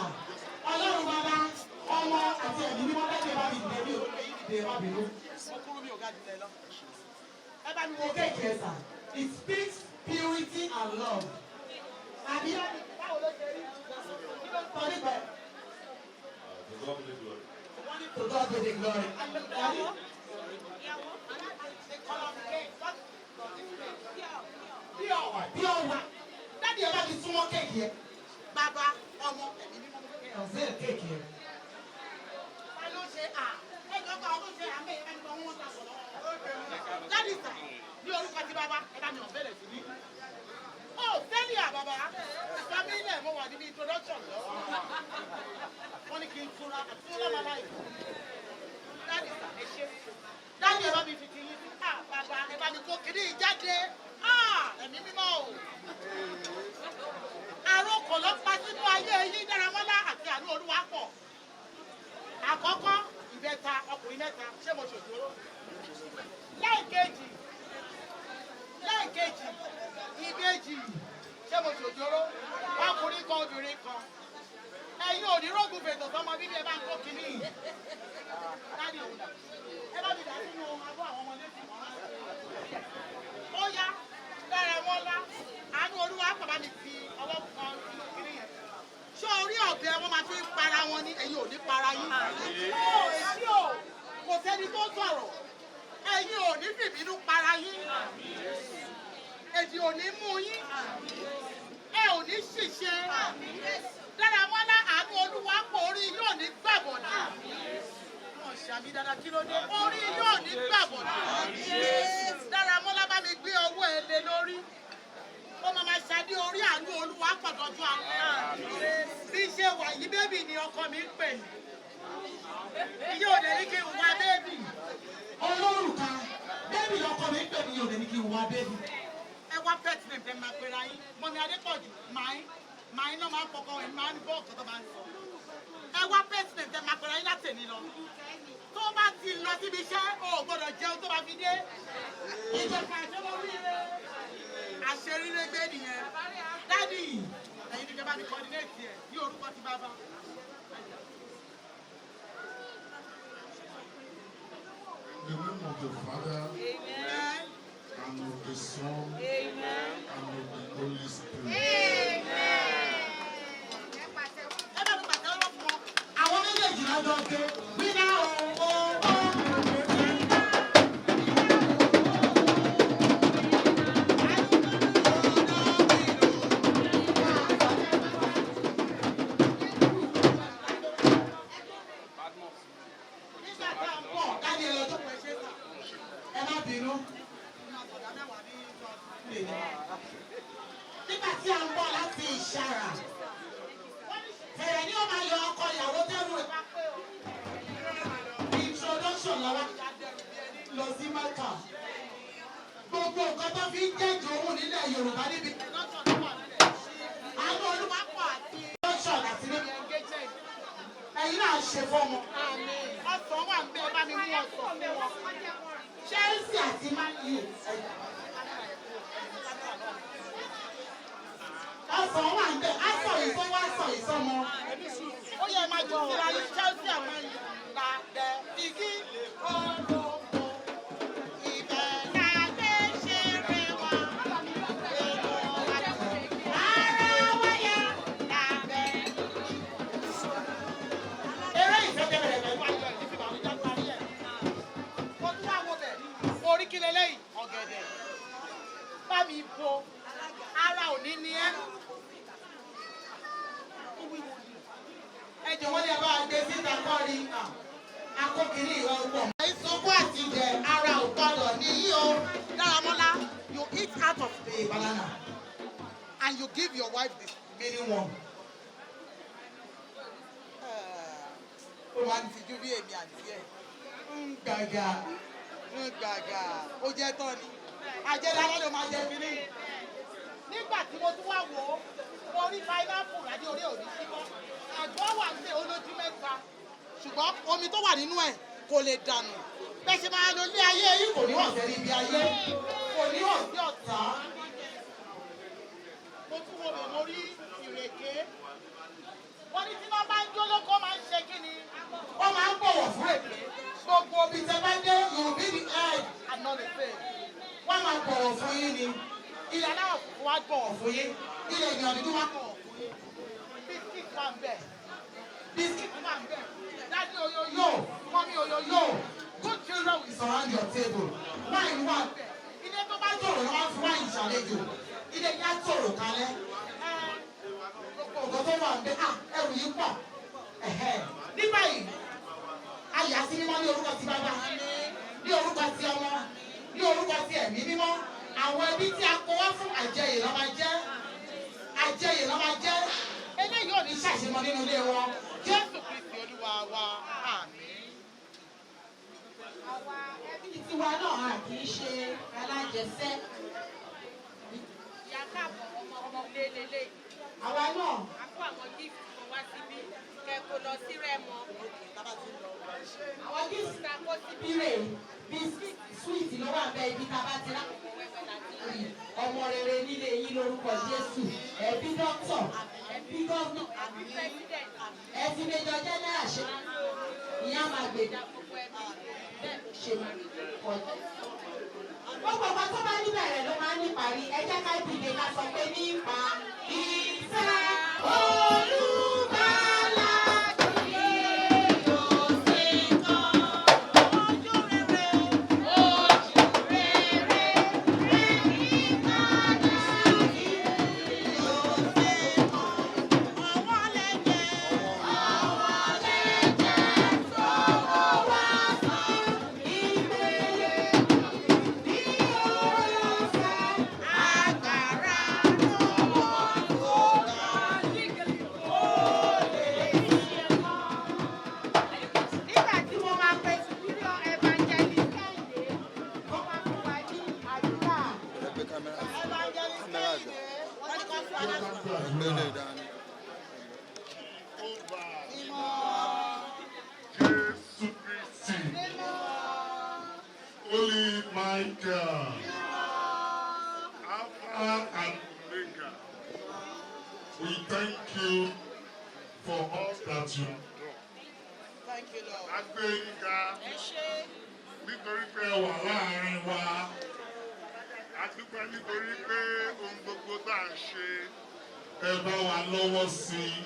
Ọlọ́run bàbá, ọmọ àti ẹ̀mí mímọ́, daddy, ẹ bá mi dìde bí o, dìde, ẹ má bínú. Mo kúrú, mi ò ga jùlẹ lọ. Ẹ bá mi wo kéèkì ẹ sà. It speaks purity and love. Àbí báwo ló ṣe rí? Kí ló ń sọ nípa ẹ̀? To God be the glory. Wọ́n ní to God be the glory. Daddy? Pure white. Pure white. Daddy, ẹ bá mi súnmọ́ kéèkì yẹn. Bàbá, ọmọ, ẹ̀mí mímọ́, mo fẹ́ kẹ́ ẹ̀ ọ̀sẹ̀ kéèkì yẹn. Ta ló ṣe à? Ẹjọ́ kan tó ṣe àmì ẹni kan wọ́n ta sọ̀rọ̀. Daddy sà, ní orúkọ tí bàbá, ẹ bá mi ọ̀ bẹ̀rẹ̀ sí ní. Ó sẹ́ni à bàbá, Famílẹ̀ mo wà níbi introduction lọ́wọ́. Wọ́n ní kí n túra àtúnra màmá yìí. Daddy sà, ẹ ṣé. Daddy, ẹ bá mi fi ti yín sí. À bàbá, ẹ bá mi kó kiri jáde. À ẹ̀mí mímọ́ o. Àròkọ̀ ló pa sínú ayé yín, Dáramọ́lá àti àánú Olúwa pọ̀. Àkọ́kọ́, ìbẹ́ta, ọkùnrin mẹ́ta, ṣé mo ṣòjóró? Lẹ́ẹ̀kejì, lẹ́ẹ̀kejì, ìbejì, ṣé mo ṣòjóró? Ọkùnrin kan, obìnrin kan. Ẹ̀yin ò ní rógùn fètò sọmọ bíbí, ẹ bá ń kó kínní yìí. Daddy òun dà. Ẹ bá mi dà sínú abọ́ àwọn ọmọdé tí wọ́n máa ń ṣe. Ó yá, Dáramọ́lá, àánú Olúwa bàbá mi fi ọwọ́ kan sínú kínní yẹn. Ṣé orí ọ̀bẹ wọn máa fi ń para wọn ní ẹ̀yin ò ní para yín? Ó èsì o, kò sẹ́ni tó sọ̀rọ̀. Ẹ̀yin ò ní fìbínú para yín. Èdè ò ní mú yín. Ẹ ò ní ṣìṣe. Dáramọ́lá, àánú Olúwa pọ̀, orí yóò ní gbàbọ̀dà. Wọ́n ṣàmì dáadáa, kí ló dé? Orí yóò ní gbàbọ̀dà. Dáramọ́lá, bá mi gbé ọwọ́ ẹ lé lórí. Ó máa ma ṣadé orí àánú Olúwa pọ̀ dọ́jú alẹ́. Bí ṣe wà yí, baby ni ọkọ mi ń pè mí. Iye òde ní kí n wá baby. Olórùka, baby lọkọ mi ń pè mí, yóò dé ní kí n wá baby. Ẹ wá pet name tẹ máa pera yín. Mummy Adépọ̀jù, màáyín màáyín náà máa ń fọkàn ẹ̀ máa ń bọ́ ọ̀kọ́ tó máa ń sọ. Ẹ wá pet name tẹ máa pera yín láti èní lọ. Tó bá ti lọ síbi iṣẹ́, o ò gbọ́dọ̀ jẹun tó bá fi dé. Ìjọba àṣẹ àṣeríre gbé nìyẹn. Daddy, ẹ̀yin ní kẹ́ bá mi coordinate ẹ̀ ní orúkọ ti bàbá. In the name of the Father, Amen. and of the Son, and of the Holy Spirit. Ẹ bá mi pàtẹ́wọ́ fún wọn. Àjọké winner o o o. Nígbà tá à ń bọ̀, daddy, ẹ lọ jókòó, ẹ ṣe sà. Ẹ má bínú. Nígbà tí a ń bọ̀ láti Ìṣàrà, fẹ̀rẹ̀ ni ó máa yọ ọkọ ìyàwó tẹ́rù ẹ̀. Introduction lọ́wọ́ lọ sí Mẹ́kà. Gbogbo nǹkan tó fi ń jẹ́jọ́ òun nílẹ̀ Yorùbá níbi. Àánú Olúwapọ̀ àti introduction àti níbi engagement. Ẹ̀yin náà ṣe fọ́mọ. Ọsàn wà ń bẹ, bá mi mú ọsàn fún wọn. Chelsea àti Man U. Ọsàn wà ń bẹ̀, á sọ yìí sọ́wọ́, á sọ yìí sọ́mọ. Ó yẹ máa jù síra yín. Chelsea and Man U la dẹ igi olóko. Ibẹ̀ la gbé ṣeré wa. Èrò àti ara wáyà lábẹ́. Eré ìfẹ́ bẹ̀rẹ̀ pẹ̀lú Ayọ̀ ìdí fi bàmíjẹ́ parí ẹ̀. Mo tún wá wo bẹ̀. Orí kí leléyìí? Ọ̀gẹ̀dẹ̀. Bá mi bo. Ara ò ní ní ẹ́. Ẹ jọ̀wọ́ ní ẹ bá gbé síta kọ́rí akókìrí ìwà ọgbọ̀n. Ìsunkún àti ìjẹ ara ò gbọ́dọ̀ ní yí o. Daramola, you eat out of The banana and you give your wife this. mini one. Ó máa ń tijú bí èmi àti ẹ̀. Ń gbàgà. Ń gbàgà. Ó jẹ́ tán ni. Àjẹdáná ló máa jẹ kínní. Nígbà tí mo tún wá wò ó, mo rí pineapple ládé orí òní síbọ́. Àgbọ̀ wà ní olójú mẹ́ta. Ṣùgbọ́n omi tó wà nínú ẹ̀ kò lè dànù. Bẹ́ẹ̀ ṣe máa lo ilé ayé Ayé yìí kò ní wọ̀n sẹ́rí ibi ayé. Kò ní wọ̀n sí ọ̀tá. Mo tún wo bẹ̀, mo rí ìrèké. Wọ́n ní tí wọ́n bá ń jó lóko máa ń ṣe kí ni? Wọ́n máa ń bọ̀wọ̀ fún èké. Gbogbo ibi tẹ bá dé, you will be the head And not the tail. Wọ́n máa bọ̀wọ̀ fún yín ni. Ilẹ̀ aláwọ̀ funfun wá Bọ̀wọ̀ fún yín. Ilẹ̀ ènìyàn dúdú wá bọ̀wọ̀ fún yín. Biscuit wà ń bẹ̀. Biscuit Wà ń bẹ̀. Daddy oyoyo. Yo. Mummy oyoyo. Yo. Good children will surround your table. Wine wà bẹ̀. Ilé tó bá tòrò ló máa ń fi wine ṣàlejò. Ilé yá tòrò kalẹ̀. Gbogbo nǹkan tó wà ń bẹ, ah, ẹrù yìí pọ̀. Ẹ̀hẹ́. Ní báyìí, a yà sí mímọ́ ní orúkọ ti Bàbá, ní orúkọ ti Ọmọ, ní orúkọ ti Ẹ̀mí Mímọ́. Àwọn ẹbí tí a kó wá fún àjẹyè ló máa jẹ́. Àjẹyè ló máa jẹ́. Eléyìí ò ní Ṣàṣemọ nínú ilé wọn. Jésù Kristi Olúwa wa. Àmín. Àwa ẹbí tiwa náà, a kì í ṣe alájẹsẹ́. Ìyá káàbọ̀, ọmọ ọmọ lélele. Àwa náà A kó àwọn gift kan wá síbí kẹ kó lọ sí Rẹ́mọ. Àwọn gift Ta kó síbí. Bírè, biscuit, sweet ló wà bẹ́ẹ̀. Ibi tá a bá ti rá Wẹ́wẹ́ láti rí. Ọmọ rere nílé yín lórúkọ Jésù. Ẹbí dókítà, ẹbí governor, Ẹbí president. Ẹbí major general, ṣe ìyá máa gbèjà Gbogbo ẹbí bẹ́ẹ̀ ló ṣe máa rí lórúkọ Jésù. Gbogbo ọ̀pá tó bá níbẹ̀rẹ̀ ló máa ń níparí. Ẹ jẹ́ ká dìde, ká sọ pé nípa ìfẹ́ Olùgbàlà kì yóò ṣe tán. Ojú rere. Ojú rere rẹ̀ ìgbàlà kì yóò ṣe tán. Ọwọ́ lẹ́jẹ̀. Ọwọ́ lẹ́jẹ̀ sọ̀rọ̀ wá sàn ìgbélé ní ọ̀fẹ́ Agbára lọ́wọ́ tó ga. Nígbà tí mo máa pe superior evangelist Kẹ́hìndé, ó máa fún wa ní àdúrà. Evangelist Kẹ́hìndé, wọ́n ní kó fún wa láti. Jésù Kristi. Holy Michael. Alpha and Omega. We thank you for all that you have done. Thank you, Lord. A gbé yín ga Ẹ ṣé. nítorí pé ẹ wà láàrin wa. A dúpẹ́ nítorí pé ohun gbogbo tá à ń ṣe, ẹ bá wa lọ́wọ́ sí i.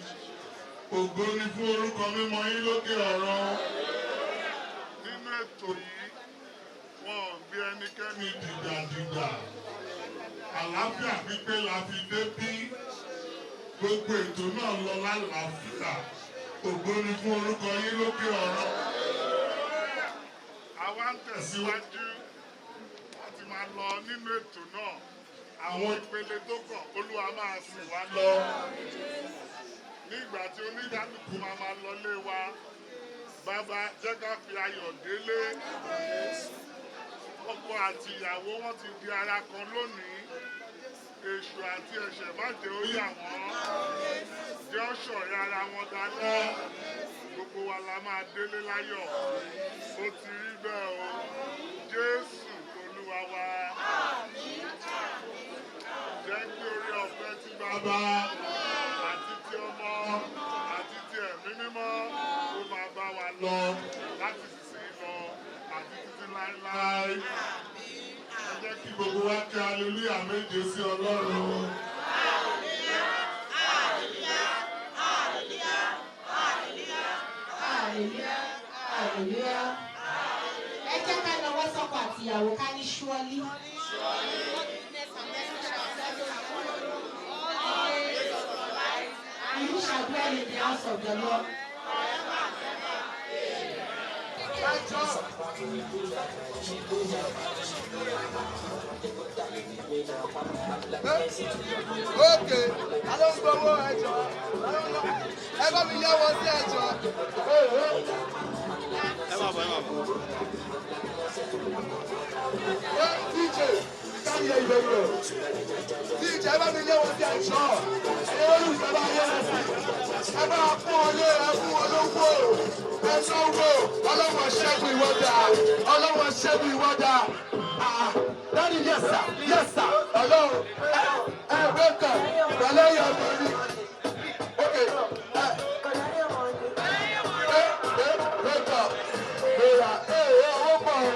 Ògo ni fún orúkọ mímọ́ yín lókè ọ̀run. Nínú ètò yìí, wọn ò gbé ẹnikẹ́ni dìgbàdìgbà. Àlàáfíà pípé la fi dé bí. Gbogbo ètò náà lọ lálàáfíà. Ògo ni fún orúkọ yín lókè ọ̀run. Àwa ń tẹ̀síwájú láti máa lọ nínú ètò náà. Àwọn ìpele tó kàn, Olúwa máa sìn wá lọ. Nígbà tí oníkálukú máa máa lọlé wa, bàbá, jẹ́ ká fi ayọ̀ délé. Ọkọ àti ìyàwó, wọn ti di ara kan lónìí. Èṣù àti ẹ̀ṣẹ̀, má jẹ́ ó yà wọ́n. Jẹ́ ó ṣọ̀rẹ́ ara wọn dáadáa. Gbogbo wa la máa délé láyọ̀. Ó ti rí bẹ́ẹ̀ o, Jésù Olúwa wa. Jẹ́ kí oore ọ̀fẹ́ tí Bàbá àti ti Ọmọ àti ti Ẹ̀mí Mímọ́ ó máa bá wa lọ láti sísìn lọ àti títí láéláé. Ẹ jẹ́ kí gbogbo wa kí hallelujah méje sí Ọlọ́run. Hallelujah, hallelujah. Ẹ jẹ́ ká nawọ́ sọ́kọ àtìyàwó, ká ní surely. And you shall dwell in the house of the Lord. Ẹjọ́. Ókè, ta ló ń gbowó? Ẹjọ́, ẹ bá mi yá wọn sí ẹjọ́. Ẹ máa bọ̀, ẹ máa bọ̀. DJ, káyé ìbẹ̀rù. DJ, ẹ bá mi yá wọn sí ẹjọ́. Ẹ olùfẹ́ bá yẹ wọn sí. Ẹ bá fún ọ lé, ẹ fún ọ lówó. Ẹ sanwó, ọlọ́wọ́ ṣẹ́gun ìwọ́dà. Ọlọ́wọ́ ṣẹ́gun ìwọ́dà. Ah, Daddy, yes sir, yes sir. Ọlọ́run, ẹ ẹ welcome. Pẹ̀lẹ́ yọ̀ ọ̀dọ́ mi. Okay, ẹ ẹ ẹ welcome. Bóyá ẹ ẹ owó pọ̀ o.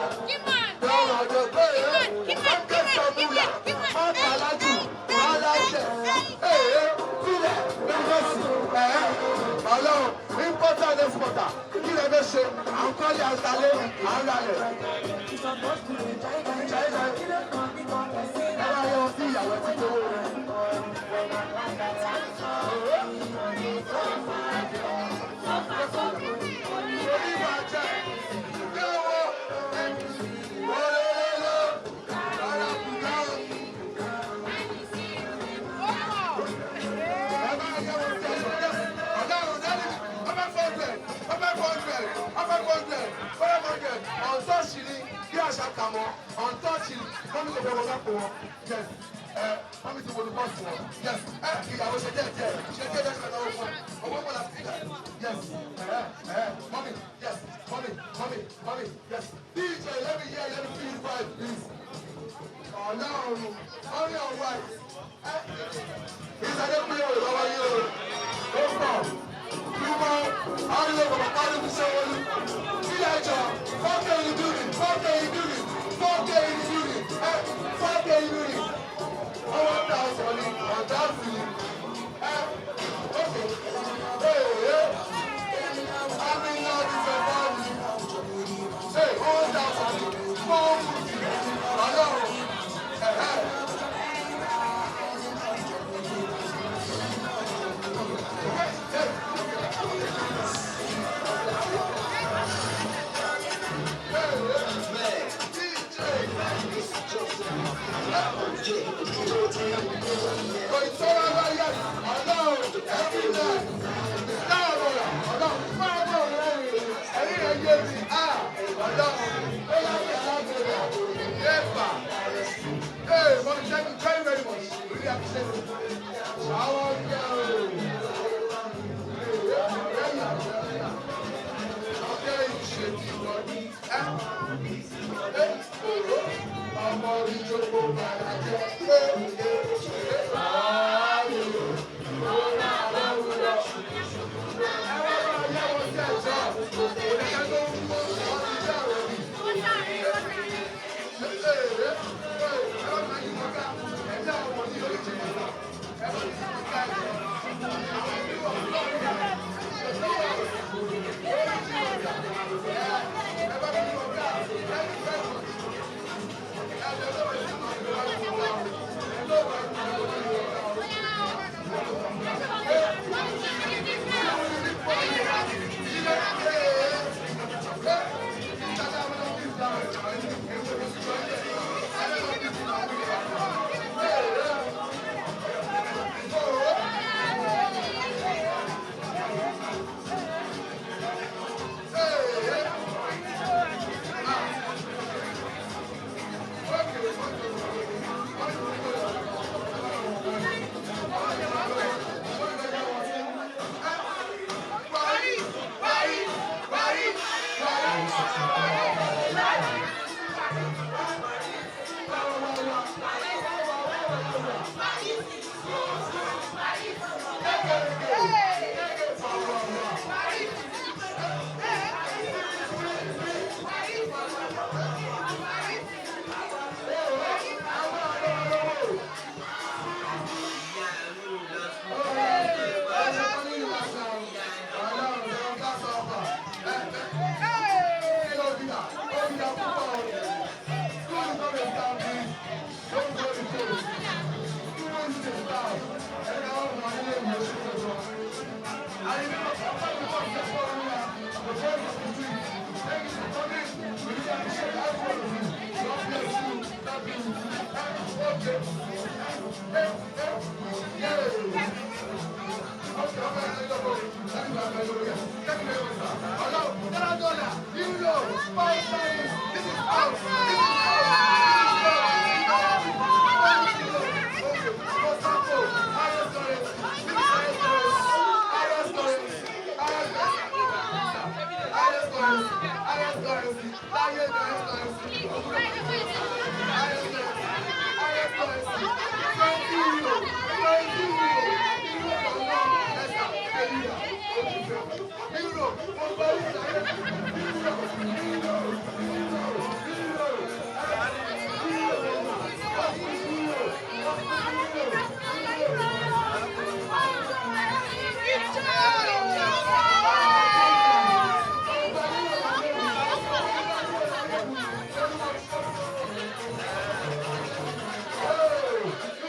Lọ́rọ̀ ọjọ́ pé ẹ ọ̀kẹ́ sọ̀mùlà, má bàlájú, má lájẹ̀. Ẹ ẹ filẹ̀ lọ́sọ̀ọ̀sì ẹ ọlọ́run importer and exporter, kí lè fẹ́ ṣe? À ń kọ́lé, àtàlé, à ń ralẹ̀. Ẹ bá yẹ wọn sí ìyàwó tí tó wọ́n rẹ̀. Oníbàjẹ́ kéwọ́ olólóló rárá kùdá o. Ẹ bá yẹ wọn sí ẹ̀ṣọ́ jẹ́ ọ̀daràn dání 500, 500, 500, 500 ọ̀ntọ́ọ̀ṣì ni bí àṣà kà mọ́ ọ̀ntọ́ọ̀ṣì. Mummy kò fẹ́ wọn sápò wọn. Yes, ẹ mummy ti wọlé bọ́ọ̀sì wọn. Yes, ẹ ìyàwó ṣe díẹ̀ díẹ̀, ṣe díẹ̀ díẹ̀, ṣe náwó fún owó pọ̀ láti gbà. Yes, ẹ ẹ mummy, yes, mummy, mummy, mummy, yes. DJ, let me hear, let me feel vibe, please. Ọlọ́run, mummy on white. Ẹ ìsàlẹ̀ kúlẹ̀ wò lọ́wọ́ yìí o. Ó pọ̀ túmọ̀ àríwọ̀ bàbá pálí sọ́wọ́lú. Sílẹ̀ ẹjọ́, 4K in the building, 4K in the building, 4K in the building, ẹ 4K in the building. 1,000 ni ọ̀dà sí i. Ẹ ok, ee àmì náà ti sọ báyìí. Ee 1,000 ni 450 ọlọ́run ẹ̀hẹ́. Kò ìtọ́ra wáyé ọlọ́run every night. Láàbọ̀rọ̀ ọlọ́run máa bọ̀ lẹ́yìn ẹ̀rí rẹ̀ yé mi. Á ọlọ́run ó yá kí alágbèrè yéèpà. Ee, mommy, thank you very very much. Really appreciate it. Àwọn ọ̀gá o. Ọ̀gá ìṣèjì wọ̀nyí. Ẹ ẹ òró ọmọ ìjókòó bàrà jẹ́. Ẹ ẹ ẹ ààyè ó máa lọ́wọ́. Ẹ wá máa yẹ wọn sí ẹ̀jọ́. Òdìjẹ́ tó ń mú ọtí jẹ́ òbí. Ẹ ẹ ẹ ẹ wá máa yí wọn ká. Ẹ̀jẹ̀ àwọn ọmọ ní oríṣiríṣi. Ẹ wọ́n ti ká ẹ̀jọ̀. Àwọn ẹbí wọ̀ lọ́wọ́. Láyé ní highest currency. Highest currency. Highest currency. €20. €20. Euro kan náà. Ẹ̀sà ẹ̀yà. Euro. Mo gbọ́ euro láyé. Euro. Euro. Euro.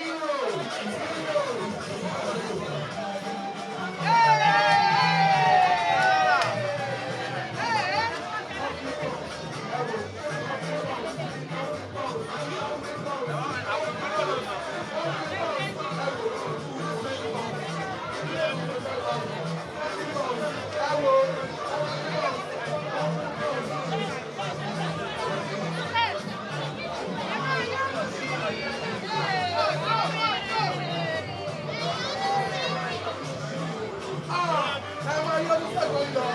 Euro. Ẹ máa yọ ọdún sẹ́gun lọ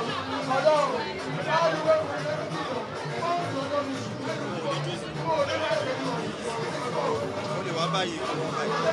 ọlọ́run alùpùpù Ó lè wá báyìí kó wá báyìí.